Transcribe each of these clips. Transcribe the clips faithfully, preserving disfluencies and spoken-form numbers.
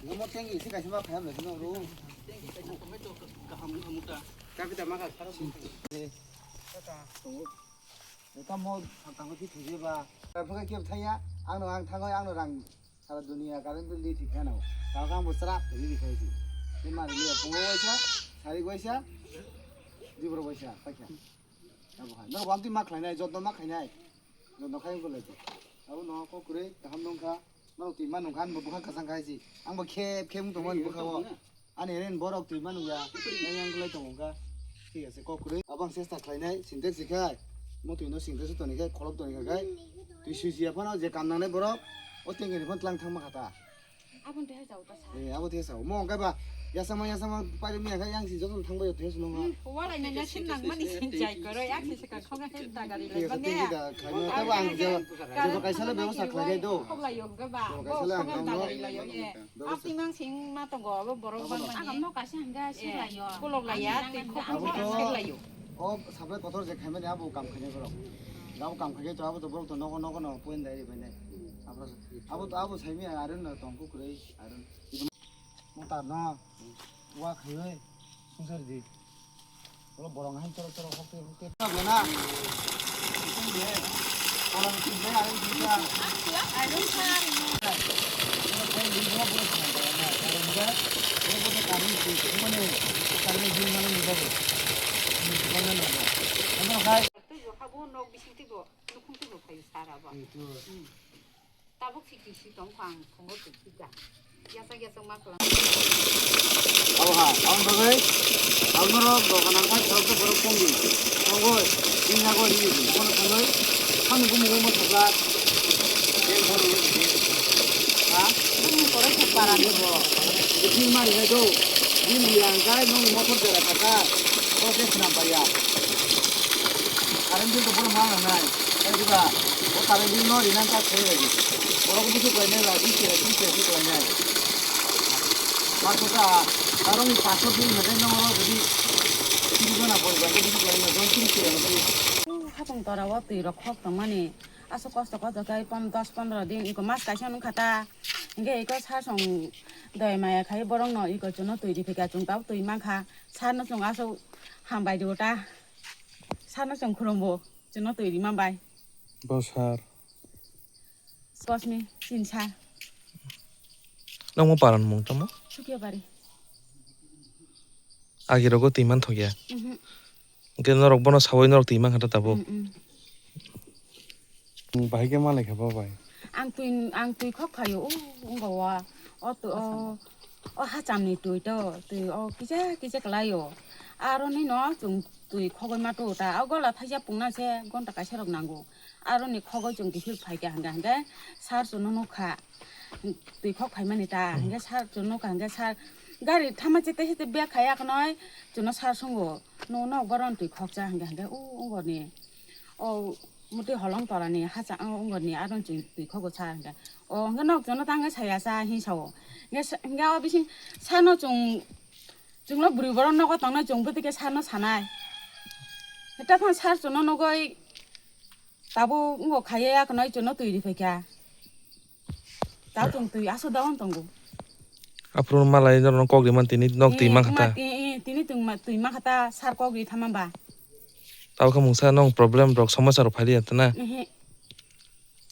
Omo tengki se kaisa ma phayam lai phano ro. Tengki kaisa tongkhe to kaham wngkha mukha. Kapi ta ma kha sara. Tamo tamo ki thuje ba. Phaka kep thaya, ang no ang thango, ang no rang. Sara dunia current bill di thik khano. Tamo kang bo sara di di khai si. Ni mari ni pungo waisa, sari waisa. Di bro waisa, pakya. Abo hai. No bam ti ma khlainai, jotno ma khlainai. Jotno khai ko lai. Abo no ko kure, kaham nong kha. Norok twi ma nung kha, ani bo bwkha kwchang kha si. Ang bo khep khep wng tongo ani bwkha o. Ani ren borok twi ma nung ya. Yang yang glai tongo kha. Thik ase, kok kwrwi. Abo ang chesta khlainai, sintex si khai. Mo twi no sintex toni khai, kholop toni khai. Twi sui si ya phano je kam nangnai borok. O tengkeni phano tlang thang ma kha ta. Aboni tei hai chao ta sa. Eh, abo tei sao. Mo hwnkhe ba, yasama, yasama, pairwk mia khe yang si jotono thangbai tei swnam ha. Hmm, walai nanya sin nang mani sin jai koro, yang si saka khonga he dagari lai mane. Tei da khaima, tabo ang je, je kaisa le bebosta khlainai do. Khok lai yo hwnkhe ba, bo khonga dagari lai yo ye. Abo tei mang sing ma tongo, abo borok bang mani. Ang no kaisa hwnkhe sik lai yo. Kolok lai ya, tei khok hwnkhe sik lai yo. O sabai kotor je khaimani abo kam khainai borok. Abo kam khainai to abo to borok to nogo nogo no point dai ri bai nai. Abo to abo saimia arun no tong kukrwi arun. Mo tar no wa khaiwi sungsar di. Oro borok hai choro choro hokte hokte. Abo na. Borok ti bai arun di ya. Arun sa. Tei bo habo nok bising tei bo nukhung tei bo phaio sar abo. Tabuk si kisi tong kho ang thongo twi kha. Yachak yachak ma kwlang. Abo ha, ang bagwi ang norok dogan ang khai khorok borok tongdi. Tongoi, twi nagoi ni kono tongoi. Ang bumu mo thokla. Yen khorok ni. Ha? Bumu korai khe para ni bo. Bumu mari hai do. Bumu yang kai nong motor jera kaka. Ko se khna pa ya. Current bill to bono ma nangnai. Tei diba, o current bill no rinang kha khe. Borok busu khlainai ba, busu khlainai, busu khlainai. Paso ta, tarong ni paso bill hwnwi nang oro jodi tiri jona boi bai busu khlainai, jon tiri khe hwnwi. Hapung tora o twi rok khok tongmani. Aswk kosto kosto khe pon-, dos pondro din, iko mas kaisa nung kha ta. Hinkhe iko sasong doi maya khai borok no iko chuno twi riphi kha, chwng tabuk twi man kha. Sar no chwng aswk hambai di o ta. Sar no chwng khulumbo. Chwngno twi rima bai. Bo sir. Bosni, chini sir. Nokmo paran mung tamo? Sukia bari. Agi rogo twi man thokya. Mhm. Hwnkhe norok bono sawi norok twi man kha ta tabuk. Mm, mm. Bahai khe malai kha bo bai. Ang twi, ang twi khok phaio, o, wngkha wa. O twi, o, o hacham ni twi to, twi o kisa kisa kwlai o. Aroni no chwng twi khogwi ma tu ta. O gola thaisa pungna se gonta kaisa rok nango. Aroni khogwi chwng kiphil phaikha hwnkhe, hwnkhe sir chwngno nukha. Twi khok phaimani ta. Hmm. Hwnkhe sir chwngno nukha, hwnkhe sir gari thama chete chete bag khaiya khnoi chwngno sir songo. Nung nok boron twi khokcha hwnkhe, hwnkhe o ungorni. O muti holong torani hacha, o ungorni aron chwng twi khogo sir hwnkhe. O hwnkhe nok chwngno tangwi saya sa hin sao. Hwnkhe sa, hwnkhe o bising sano chwng, chwngno bwrwi borok nogo tongnai chwng bwtwi khe sano sanai. Hwnkhe tei phano sir chwngno nugwi tabuk wngo khaiya ya kwnwi chwngno twi riphaikha. Ta chwng twi aswk daon tongo. Aphuru malai norokno kok rimani tini nok twi mankha ta. Tini twi ma-, twi mankha ta sir kok ri thama ba. Tabukhe mungsa nong problem rok somosa rok phailiya tana. Ehe.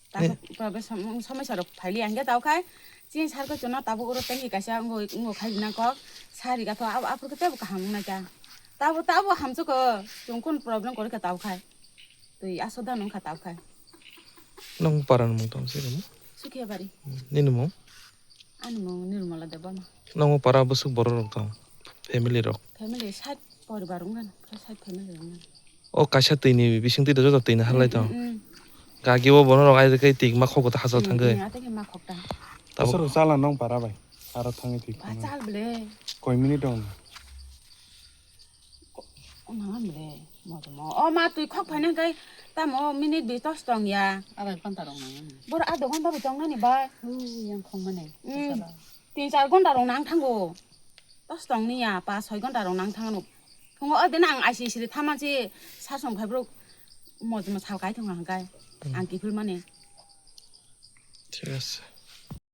Tabuk problem som-, somosa rok phailiya hwnkhe tabukhe chini sir khe chwngno tabuk oro tengki kaisa wngo, wngo khai rina kok sir riga tho abo aphuru khe teibo kaham wngnai ta. Tabuk, tabuk hamsukhe chwng kunu problem kwrwikha tabukhe. Twi aswk da nung kha tabukhe. Nong para ni mung tamo se kamo? Sukhiya bari. Nini mung? Ani mung Nirmala Debbarma. Nongo para bwswk borok rok tong? Family rok? Family side poribar wngkha na, side family wngkha na. O kaisa twi ni bising twi joto twi ni halai tong. Mm, mm. Gagi o bono rok ai kai twi ma khok ta hachal thangwi. Mm, mm, ate ke ma khok ta. Tabo. Bwswk rok chala nong para bai. Aro thangwi twi. Ba khana. Chal ble. Koi minute dong? Nang ble, mo to mo. O ma twi khok phaina kai tamo minute bi tos tong ya. Arai ghonta rok nang. Bor a do ghonta bi tong nani ba. Hu yang khong mane. Hmm. Tin char ghonta rok nang thango. Tos tong ni ya, pa soi ghonta rok nang thango. Thungo o dena ang aisi siri thama si sasong phai bro. Mo to mo sal kai thong ang kai. Hmm. Ang kiphil mane. Thik ase.